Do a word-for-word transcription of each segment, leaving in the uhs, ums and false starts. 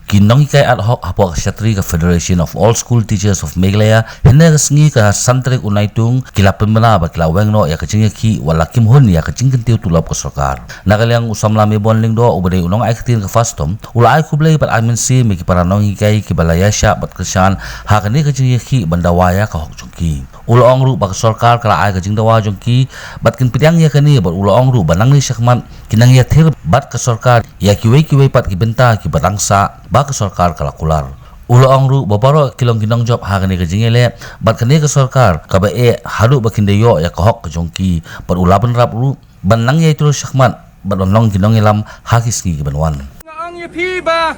ki nonghikai ad hoc hapoh ka shatri ka Federation of All School Teachers of Meghalaya, hynne ka sngi ka san tarik u Naitung, ki la pynbna bad ki la weng noh ïa ka jingïakhih wat la kim hun ïa ka jingkyntiew tulop ka sorkar. Na ka liang u samla Mebon Lyngdoh uba dei u nongai ktien ka FASTOM, u la ai khublei bad ai mynsiem ïa ki para nonghikai kiba la ïaishah bad kyrshan ha kane ka jingïakhih ban dawa ïa ka hok jong ki. U la ong ruh ba ka sorkar ka la ai ka jingdawa jong ki bad kin pdiang ïa kane, bad u la ong ruh ba nangne shakhmat kin nang ïathir bad ka sorkar ïa kiwei kiwei pat ki bynta kiba dang sah ba ka sorkar ka la kular. U la ong ruh ba baroh ki long ki nongjop ha kane ka jingïaleh bad kane ka sorkar kaba eh haduh ba kin da ïoh ïa ka hok ka jong ki, bad u la bynrap ruh ban nang ïai trei shakhmat bad ban long ki nongïalam ha ki sngi kiban wan. Nga ong ïa phi ba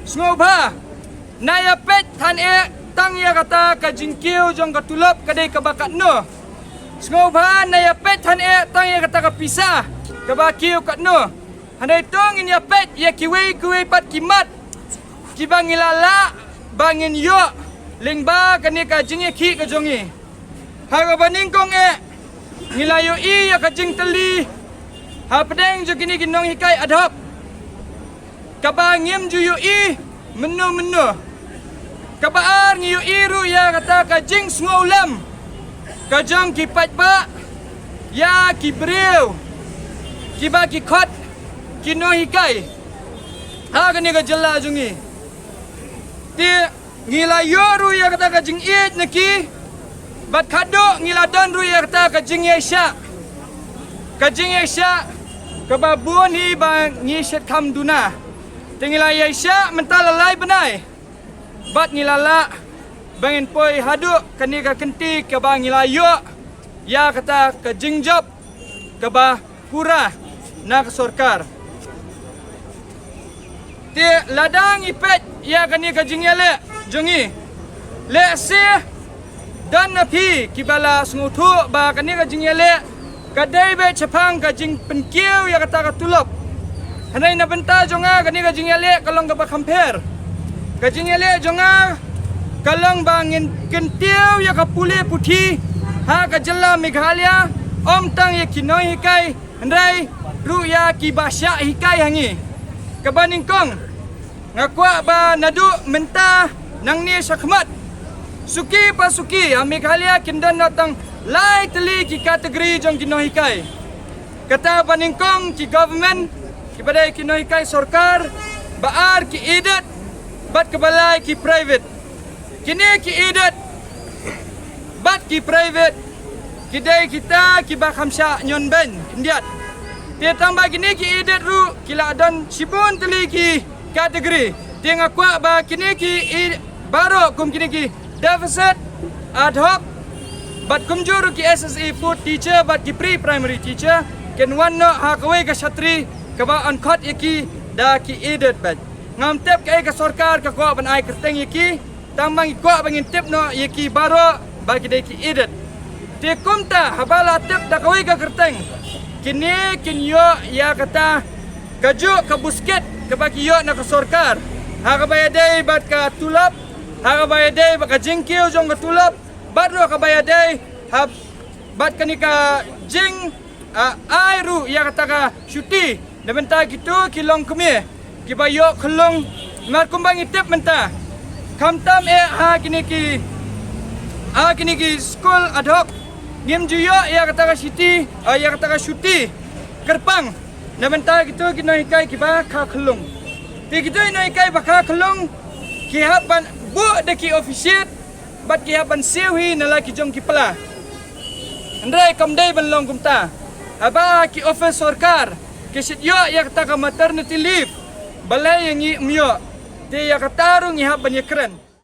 sngewbha na ïa peit than eh tang ïa kata ka jingkiew jong ka tulop ka dei kaba katno. Sngewbha na ïa peit than eh tang ïa kata ka pisa kaba kiew katno. Hynrei to ngin ïa peit ïa kiwei kiwei pat ki mat kiba ngi la lah ba ngin ïoh lyngba kane ka jingïakhih ka jong ngi. Ha kaba nyngkong eh, ngi la ïohi ïa ka jingtylli hapdeng jong kine ki nonghikai ad hoc kaba ngim ju ïohi mynno mynno. Kaba ar, ngi ïohi ruh ïa kata ka jingsngewlem ka jong ki paidbah ïa ki briew kiba ki khot ki nonghikai ha kane ka jylla jong ngi. Te ngi la ïoh ruh ïa kata ka jingïeit na ki, bad khadduh ngi la don ruh ïa kata ka jingïaishah, ka jingïaishah kaba bun hi ba ngi shet kham duna. Te ngi la ïaishah mynta la lai bnai bad ngi la lah ba ngin poi haduh kane ka kynti kaba ngi la ïoh ïa kata ka jingjop kaba pura na ka sorkar. Te lada ngi peit ïa kane ka jingïaleh jong ngi, lehse don na phi kiba la sngewthuh ba kane ka jingïaleh ka dei beit shaphang ka jingpynkiew ïa kata ka tulop. Hynrei na bynta jong nga kane ka jingïaleh ka long kaba kham pher. Ka jingïaleh jong nga ka long ba ngin kyntiew ïa ka pule puthi ha ka jylla Meghalaya, ym tang ïa ki nonghikai hynrei ruh ïa kiba shah hikai ha ngi. Kaba nyngkong, nga kwah ba naduh mynta nangne shakhmat, suki pa suki ha Meghalaya kin don noh tang lai tylli ki category jong ki nonghikai. Kata ba nyngkong ki government, kiba dei ki nonghikai sorkar, ba ar ki aided, bad kaba lai ki private. Kine ki aided bad ki private ki dei kita kiba kham shah ñion beiñ khyndiat. Te tang ba kine ki aided ruh ki la don shibun tylli ki category. Te nga kwah ba kine ki aid-, baroh kum kine ki deficit, ad hoc, bad kumjuh ruh ki S S A four teacher bad ki pre-primary teacher kin wan noh ha kawei ka shatri kaba yn khot ïa ki da ki aided bad. Ngam tip kaei ka sorkar ka kwah ban ai kyrteng ïa ki, tang ba ngi kwah ba ngin tip noh ïa ki baroh ba ki dei ki aided. Te kumta haba la tip da kawei ka kyrteng, kine kin ïoh ïa kata kajuh ka buskit kaba ki ïoh na ka sorkar, ha kaba ïadei bad ka tulop, ha kaba ïadei bad ka jingkiew jong ka tulop, bad ruh kaba ïadei ha bad kane ka jing, ah, ai ruh ïa kata ka shuti na bynta kito ki longkmie kiba ïoh khyllung. Namar kumba ngi tip mynta, khamtam eh ha kine ki, ha kine ki skul ad hoc ngim ju ïoh ïa kata ka shuti, ah, ïa kata ka shuti kyrpang na bynta kito ki nonghikai kiba kha khyllung. Te kito ki nonghikai ba kha khyllung ki hap ban buh da ki office shift bad ki hap ban siew hi na la ki jong ki pla. Hynrei kam dei ban long kumta. Haba ki office sorkar ki shait ïoh ïa kata ka maternity leave, balei ïa ngi ym ïoh? Te ïa kata ruh ngi hap ban ïakren.